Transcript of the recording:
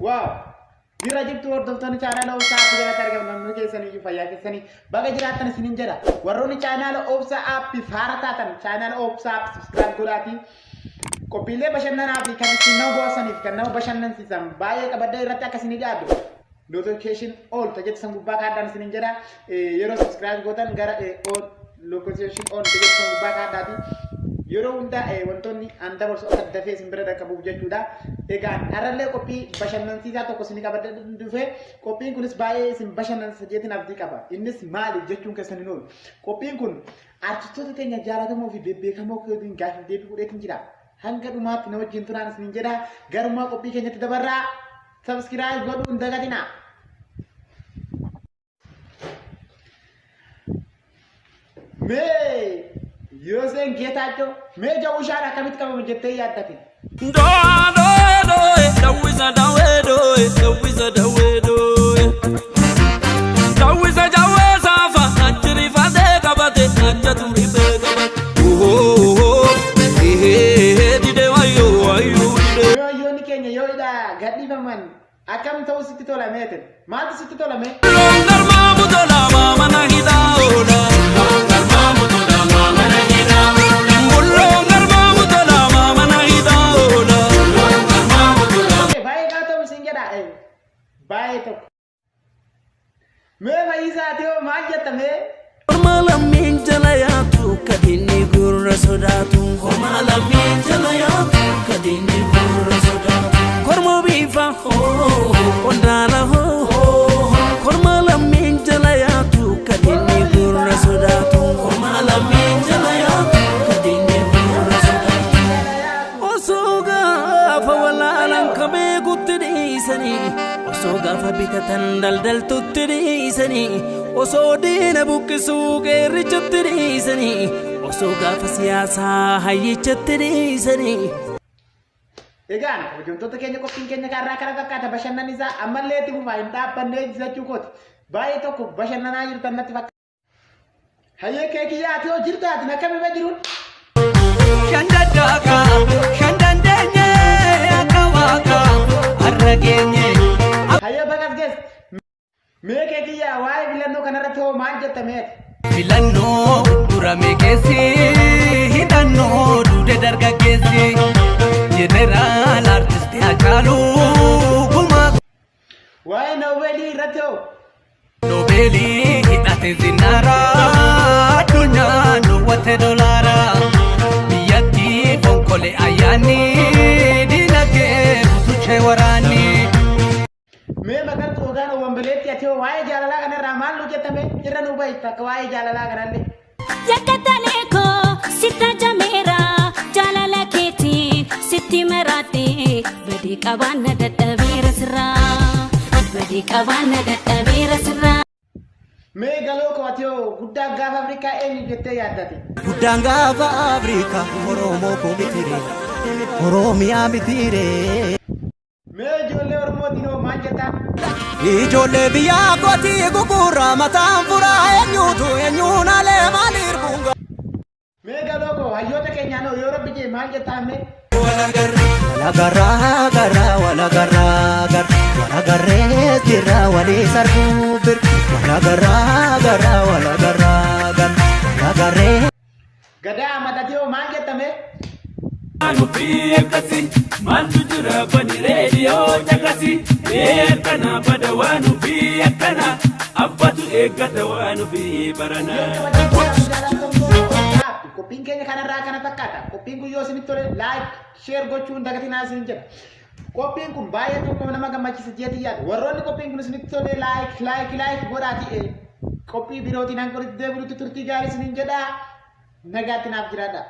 Wow! Jira jirtu hordoftoonni chaanaala Obsaa Aappii jalatti argamu namni keessanii fayyaa keessanii baga jiraattan isiniin jedha. Warroonni chaanaala Obsaa Aappii faara taatan chaanaala Obsaa Aappii subscribe godhaatii qophiilee bashannanaa fi kan ittiin nama bohaarsanii fi kan nama bashannansiisan baay'ee qabadee irratti akka isinii dhiyaatu notification all tajaajila gubbaa kaadhaan isiniin jedha. Yeroo subscribe gootan gara all notification on tajaajila gubbaa kaadhaati. Yeroo hundaa wantoonni an dabarsu akka dafee isin bira dhaqqabuuf jechuudha. Egaa har'allee qophii bashannansiisaa tokko isin qabadee dhufe, qophiin kunis baay'ee isin bashannansiisa jeetiin abdii qaba. Innis maali jechuun keessan hin oolu. Qophiin kun artistoota keenya jaallatamoo fi bebbeekamoo waliin gaaffii deebii godheetiin jira. Hanga dhumaatti na wajjin turaan isiniin jedha. Garumaa qophii keenyatti dabarraa, subscribe godhuu hin dagatinaa. Mee Yooseen Geetaachoo, mee Jawushaan akkamitti qabame jettee yaaddate? Doa doe doe, dawisa dawe doe, dawisa dawe doe. Dawisa jawe safa, achiri fate qabate, acha turi be qabate. Oh, eh dide wayo wayo dide. Mee hayyoonni keenya yoo hidhaa gadhiifaman akkam ta'uu sitti tola meete? Maaltu sitti tola mee? Longar maamu tola mama na hida ola. Longar maamu tola mama na hida ola. Longar maamu tola mama na hida ola. Longar maamu tola. Baay'ee galatoomi siin jedha. Baay'ee tokko. Mee Fayyisaa, hoo maal jetta mee? Korma lammiin jala yaatu kadinni gurra sodaatu. Korma lammiin jala yaatu kadinni gurra sodaatu. Korma biifa hoo, qondaala hoo. Korma lammiin jala yaatu kadinni gurra sodaatu. Korma lammiin jala yaatu kadinni gurra sodaatu. Osoo gaafa walaalan ka beekutti dhiisanii, osoo gaafa bitatan daldaltutti dhiisanii, osoo diina buqqisuu qeerrichatti dhiisanii, osoo gaafa siyaasaa hayyichatti dhiisanii. Egaan kabajamtoota keenya, qophiin keenya kanarraa kana fakkaata. Bashannanni isaa ammallee itti fufaa, hin dhaabbannee jechuu kooti. Baay'ee tokko bashannanaa jirtan natti fakkaata. Hayyee keekiyyaa, ati hoo jirta? Ati akkam jiruun? Shan daddaaka shan dandeenye akka waaqa har'a geenye. Hayyee, bagas geesse. Mee keekiyyaa, waa'ee filannoo kanarratti hoo maal jetta mee ati? Filannoo durame keessi hidhannoo duude dargaggeessi jeneraal artisti Hacaaluu Gumaa. Waa'ee Noobeelii irratti hoo? Noobeelii hidhate zinnaara, addunyaan dhoowwate dolaara, biyyatti fonkole ayyaanni dinagdee butuchee waraanni. Mee Magartuu Ogaan Wambaleetti, ati hoo waa'ee jaalalaa kanarraa maal nu jetta mee? Irra nu bahi takka waa'ee jaalalaa kanallee. Yakkattalee koo sitta jameera, jaalala keetiin sitti maraadhe, badii qabaanna dadhabeera sirraa, badii qabaanna dadhabeera sirraa. Mee galoo koo, ati hoo guddaan gaafa Afrikaa eenyu jettee yaaddate? Guddaan gaafa Afrikaa Oromoo koo mitire, Oromiyaa mitire. Mee ijoollee Oromootiin hoo maal jettaa? Ijoollee biyyaa kootii, gugurraa mataan furaa, eenyuutu eenyuun alee maaliir bunga. Mee galoo koo, hayyoota keenyaan hoo yoo rabbi jee maal jettaa mee? Walagarraa garraa walagarraa gar walagarree jirra walii sarbuu bir walagarraa garraa walagarraa gar walagarree. Gadaa amatati hoo maal jetta mee? Nufi akkasi maaltu jira? Bani reediyoo caqasi. Ee akkana bada waan ofii, akkana abbatu eeggata waan ofii barana. Qophiin keenya kanarraa kana fakkaata. Qophiin kun yoo isinitti tole like, share gochuun dagatinaa isin jedha. Qophiin kun baay'ee tokko nama gammachiisa jeetii yaada. Warroonni qophiin kun isinitti tole like, like, like godhaati. Qophii birootiin hanga walitti deebinutti turtii gaarii isiniin jedha. Nagaatti naaf jiraadha.